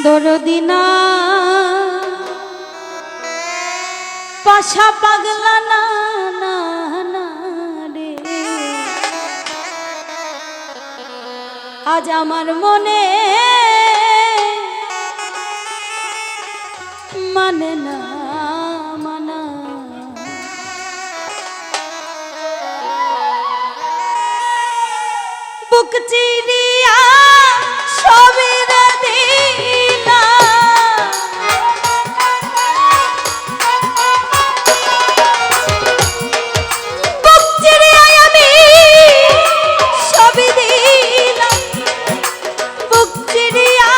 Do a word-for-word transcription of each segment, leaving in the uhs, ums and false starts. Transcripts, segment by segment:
দরদিনা পাশা পাগলা না, না, না রে। আজ আমার মনে মানে না, মানা। বুক চিরিয়া সবির দিলা। বুক চিরিয়া আমি সবই দিলাম, বুক চিরিয়া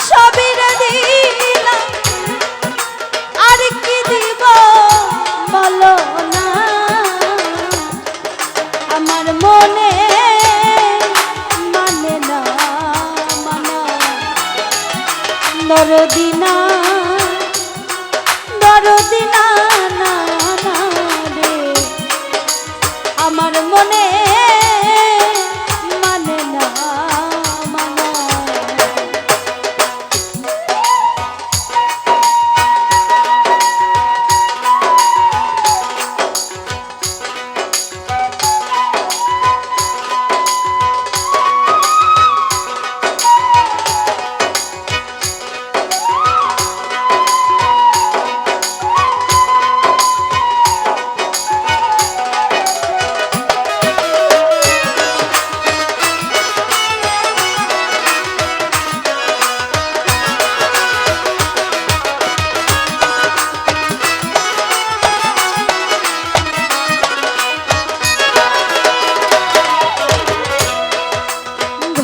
সবির দিলাম, আর কি দিব বলো না, আমার মনে মানে না, মানা। দরদিনা, দরদিনা না, না রে, আমার মনে মানে না, মানা।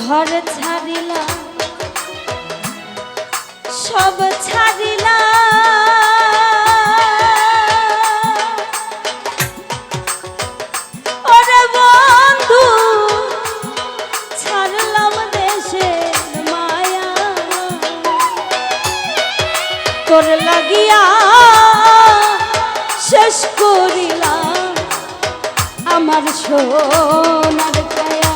ঘর ছাড়িলা, সব ছাড়িলা, ওরে বন্ধু, ছাড়লাম দেশের মায়া। তোর লাগিয়া শেষ করিলাম আমার সোনার কায়া।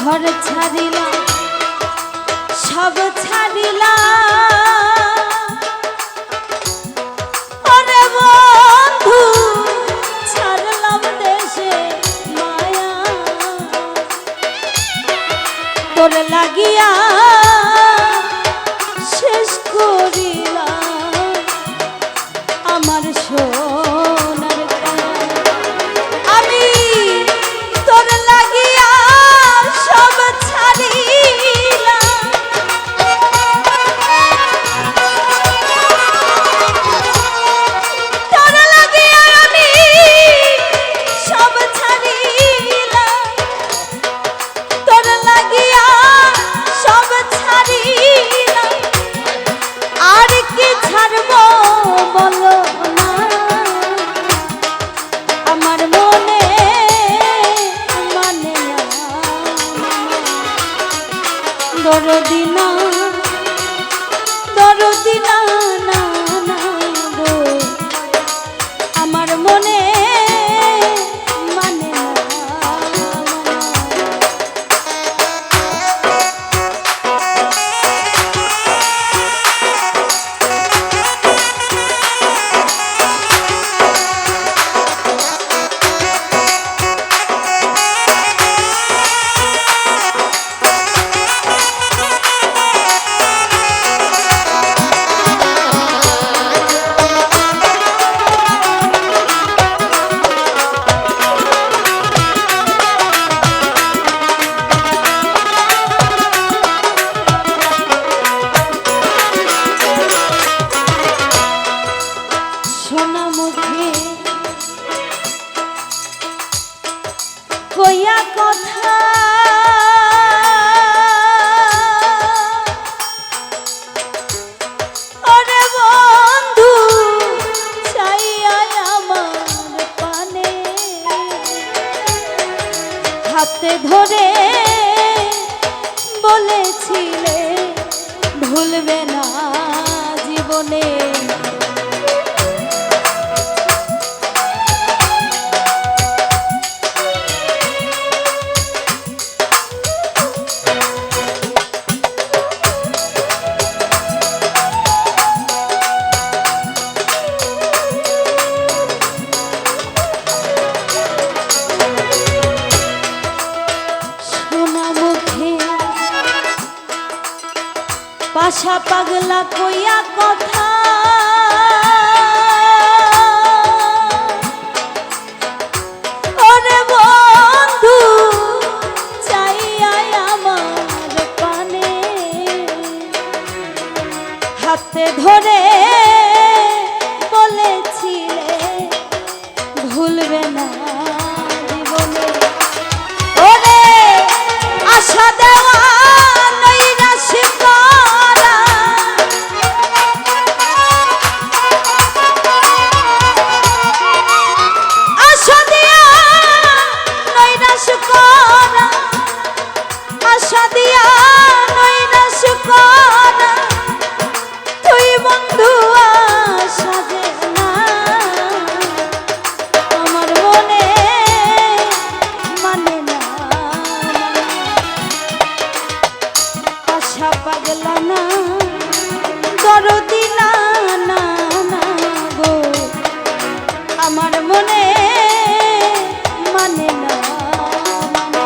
ঘর ছাড়িলা, সব ছাড়িলা, ওরে বন্ধু, ছাড়লাম দেশে মায়া। তোর লাগিয়া শেষ করিলাম আমার সোনার কায়া। আমি তোর লাগিয়া সব ছাড়িলাম, তোর লাগিয়া আমি সব ছাড়িলাম, তোর লাগিয়া সব ছাড়িলাম, আর কি ছাড়বো বলো না, আমার মনে মানে না। দরদিনা, দরদিনা না, না গো, আমার মনে মানে না। হাতে ধরে বলেছিলে ভুলবে না জীবনে। সোনা মুখে পাশা পাগলা কইয়া কথা, ওরে বন্ধু, চাইয়া আমার পানে হাতে ধরে বলেছিলে ভুলবে না জীবনে। ওরে আশা দেওয়া নৈরাশ করা, আশা দিয়া নৈরাশ করা, আশা দিয়া নৈরাশ করা। তুই বন্ধু আশা যে না, আমার মনে মানে না, মানে না। আশা পাগলা না, দরদি না, না, না গো, আমার মনে মানে না, মানে না।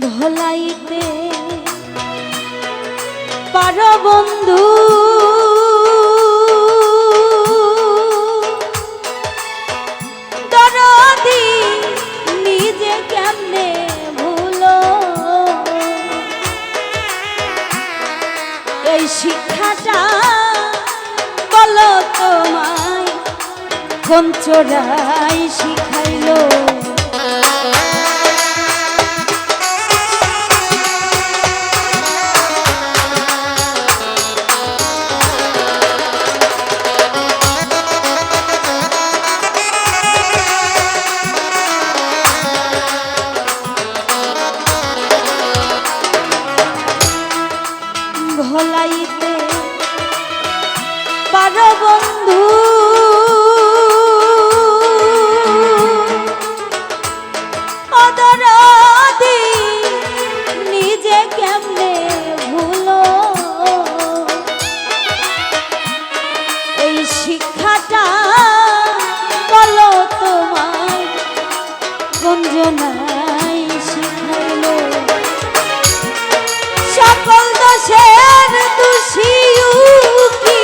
ভোলাইতে পারো বন্ধু, দরদি নিজে কেমনে ভুলো? এই শিক্ষাটা বলো তোমায় কোন চোরাই শিখাইলো? ভোলাইতে পারো বন্ধু, ও দরদি নিজে কেমনে ভুলো? এই শিক্ষাটা বলো তোমায় কোন জনাই শিখাইলো? সকল দোষের দোষী কি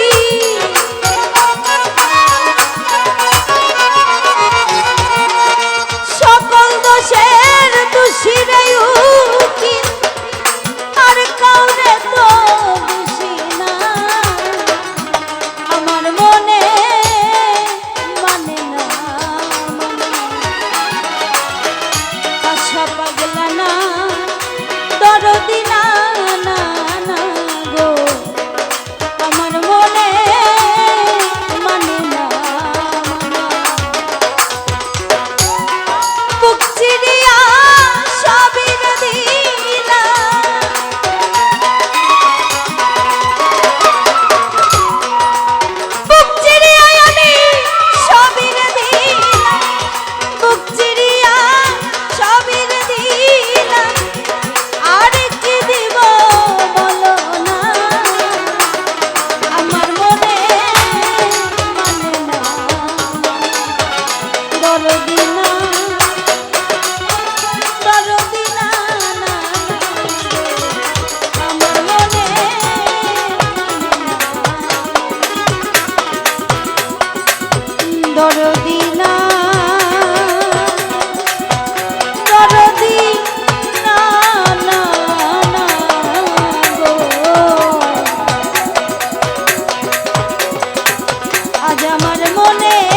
মনে